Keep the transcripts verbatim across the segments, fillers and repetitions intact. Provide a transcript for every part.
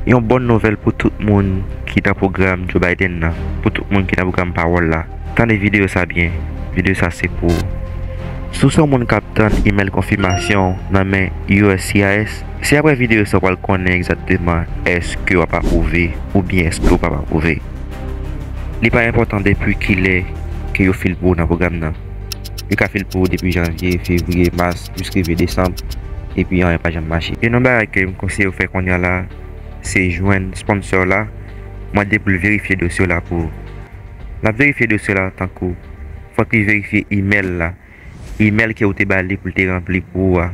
Yon bòn nouvèl pou tout moun ki nan pwogram Joe Biden nan, pou tout moun ki nan pwogram Pawòl la. Tande videyo sa byen, videyo sa se pou ou. Si w se yon moun k ap tann imèl konfimasyon nan men U S C I S, se apre videyo sa w pral konnen egzakteman èske w ap apwouve oubyen èske w p ap apwouve. Li pa enpòtan depi kilè ke yo file pou ou nan pwogram nan. Yo ka file pou ou depi janvye, fevriye, mas, jis rive desanm, epi anyen pa janm mache. Youn nan bagay ke m konseye w fè kounye a la, se jwenn sponsor la, mande pou l verifye dosye w la pou ou. L ap verifye dosye w la tankou, fòk li verifye imèl la, imèl ke ou te ba li pou l te ranpli pou ou a.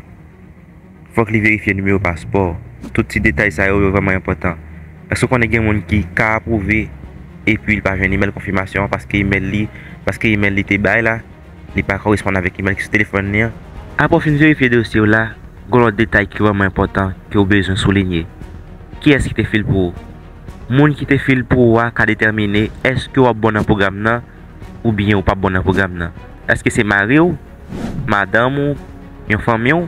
Fòk li verifye nimewo paspò w. Tout ti detay sa yo, yo vrèman enpòtan. Èske w konnen gen moun ki ka apwouve epi l pa jwenn imèl konfimasyon an paske imèl li, paske imèl li te bay la, li pa koresponn avèk imèl ki sou telefòn li an? Apre w fin verifye dosye w la, gen yon lòt detay ki vrèman enpòtan ke w bezwen soulinye. Kiyès ki te file pou ou? Moun ki te file pou ou a ka detèmine èske w ap bon nan pwogram nan oubyen ou p ap bon nan pwogram nan. Èske se mari w, madanm ou, yon fanmi w,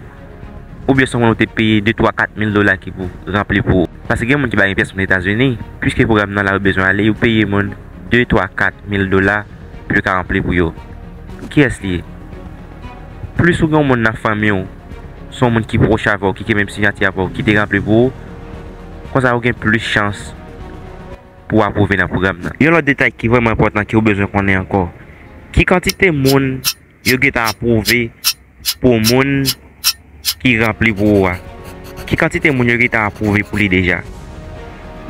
oubyen se yon moun ou te peye de, twa, kat mil dola ki pou ranpli pou ou? Paske gen moun ki pa gen pyès moun Etazini, piske pwogram nan la yo bezwen ale, yo peye moun de, twa, kat mil dola pou yo ka ranpli pou yo. Kiyès li ye? Plis ou gen yon moun nan fanmi w, se yon moun ki pwòch avè w, ki gen menm siyati avè w, ki te ranpli pou ou, konsa ou gen plis chans pou w apwouve nan pwogram nan. Yon lòt detay ki vrèman enpòtan ke w bezwen konnen ankò, ki kantite moun yo gentan apwouve pou moun ki ranpli pou ou a? Ki kantite moun yo gentan apwouve pou li deja?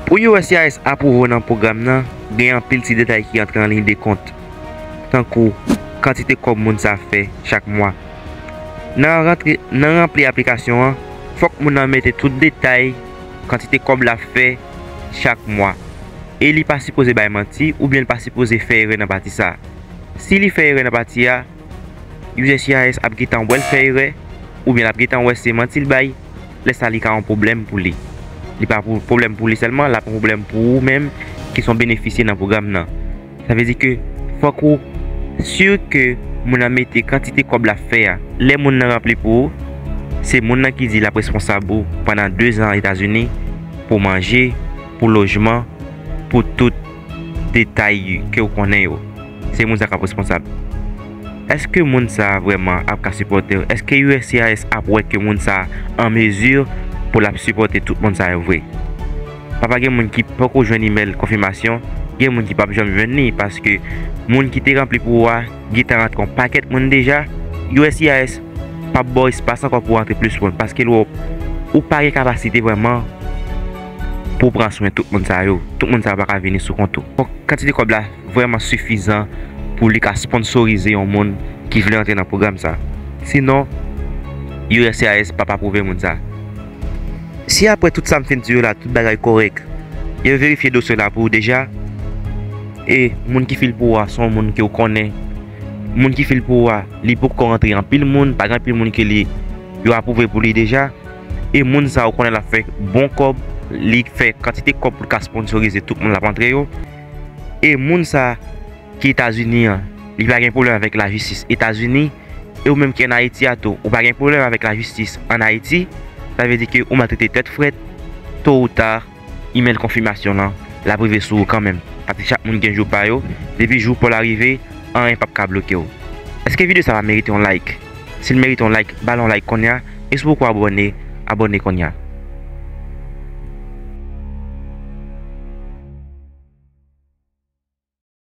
Pou U S C I S apwouve w nan pwogram nan, gen anpil ti detay ki antre an liy de kont, tankou kantite kòb moun sa fè chak mwa. Nan rantre, nan ranpli aplikasyon an, fòk moun nan mete tout detay kantite kòb l ap fè chak mwa. E li pa sipoze bay manti oubyen li pa sipoze fè erè nan pati sa a. Si li fè erè nan pati a, U S C I S ap gentan wè l fè erè, oubyen l ap gentan wè se manti l bay, lè sa li ka yon pwoblèm pou li. Li pa pou pwoblèm pou li sèlman, l ap yon pwoblèm pou ou menm ki se yon benefisye nan pwogram nan. Sa vle di ke fòk ou si ke moun nan mete kantite kòb l ap fè a. Lè moun nan ranpli pou ou, se moun nan ki di l ap responsab ou pandan dezan Etazini pou manje, pou lojman, pou tout detay ke w konnen yo. Se moun sa k ap responsab. Èske moun sa a vrèman ap ka sipòte w? Èske U S C I S ap wè ke moun sa a an mezi pou l ap sipòte tout moun sa yo vre? Papa, gen moun ki poko jwenn imèl konfimasyon, gen moun ki p ap janm jwenn li, paske moun ki te ranpli pou ou a gentan rantre yon pakèt moun deja. U S C I S p ap ba w espas ankò pou w rantre plis moun, paske l wè w, ou pa gen kapasite vrèman pou w pran swen tout moun sa yo. Tout moun sa yo pa ka vini sou kont ou. Donk, kantite kòb la vrèman sifizan pou li ka sponsorize yon moun ki vle antre nan pwogram sa. Sinon, U S C I S p ap apwouve moun sa. Si apre tout sa m fin di yo la, tout bagay kòrèk, yo verifye dosye w la pou ou deja, e moun ki file pou ou a se yon moun ke w konnen, moun ki file pou ou a, li poko rantre anpil moun, pa gen anpil moun ke li, yo apwouve pou li deja, e moun sa ou konnen l ap fè bon kòb, li fè kantite kòb pou l ka sponsorize tout moun l ap antre yo, e moun sa ki Etazini an, li pa gen pwoblèm avèk lajistis Etazini, e ou menm ki ann Ayiti a tou, ou pa gen pwoblèm avèk lajistis ann Ayiti, sa vle di ke ou maltrete tèt frèt, to ou ta, imèl konfimasyon lan, l ap rive sou ou kanmenm. Paske chak moun gen jou pa yo, depi jou pa w la rive, anyen p ap ka bloke w. Èske videyo sa va merite yon like? Si l merite yon like, ba l yon like kounye a, e si w poko abòne, abòne kounye a.